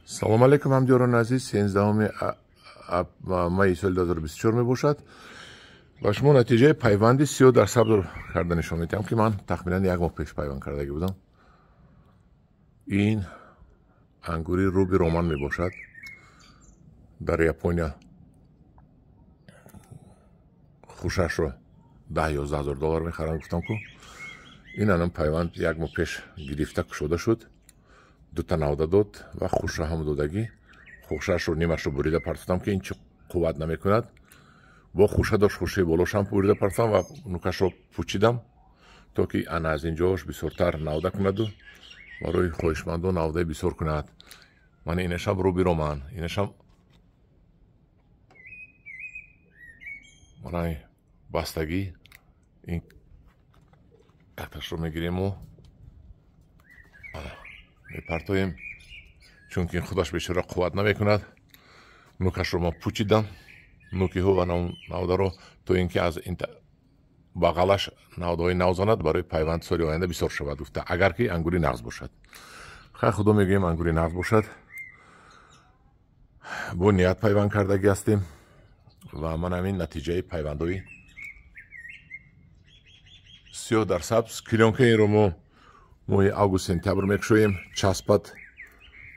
Салом алейкум, ҳамдиёрони азиз. 13 майи соли 2024 мебошад. Ба шумо натиҷаи пайванди сиёҳ дар сабз карда нишон медиҳам, ки ман тахминан як моҳ пеш пайванд кардагӣ будам. Ин ангури Руби Роман мебошад. Дар Япония хушашро 10-11 ҳазор доллар мехаранд, гуфтам ку. Ин анам пайванд як моҳ пеш гирифта кушода шуд, дута навда дод ва хуша ҳам додагӣ. Хушашро нимашро бурида партофтам, ки ин чи қувват намекунад. Бо хуша дошт, хушаи болошам бурида партофтам ва нукашро пучидам, то ки ана аз инҷош бисёртар навда кунаду барои хоҳишмандон навдаи бисёр кунад. Ман инашам Руби Роман, инашам мана бастагӣ. Ин якташро мегириму мепартоем, чунки худаш бечора қувват намекунад. Нукашро ма пучидам, нукиҳо ва навдаро, то ин ки аз бағалаш навдаҳои нав занад, барои пайванд соли оянда бисёр шавад, гуфта, агар ки ангури нағз бошад. Хай, худо мегӯем, ангури нағз бошад. Бо ният пайванд кардагӣ ҳастем ва ман ҳамин натиҷаи пайвандҳои сиёҳ дар сабз. Клёнкаинро мо моҳи август сентябр мекушоем, часпад,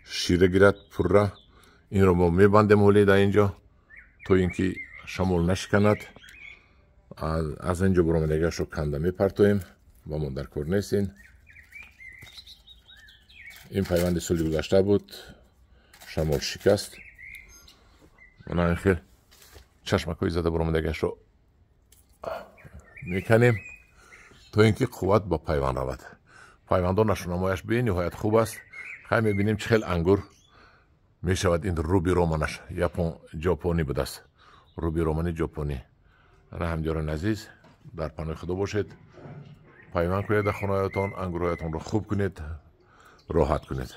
шира гирад пурра. Инро мо мебандем ҳоле дар инҷо, то ин ки шамол нашиканад. Аз инҷо буромадагиашро канда мепартоем, ба мо дар кор нест. Ин пайванди соли гузашта буд, шамол шикаст. Мана ин хел чашмакҳои зада буромадагиашро меканем, то ин ки қувват ба пайванд равад. Пайвандон нашунамояш бениҳоят хуб аст. Хай, мебинем, чӣ хел ангур мешавад. Ин Руби Романаш ҷопонӣ будааст, Руби Романи ҷопонӣ. Ана, ҳамдиёрони азиз, дар паноҳи худо бошед. Пайванд кунед дар хонаҳоятон, ангурҳоятонро хуб кунед, роҳат кунед.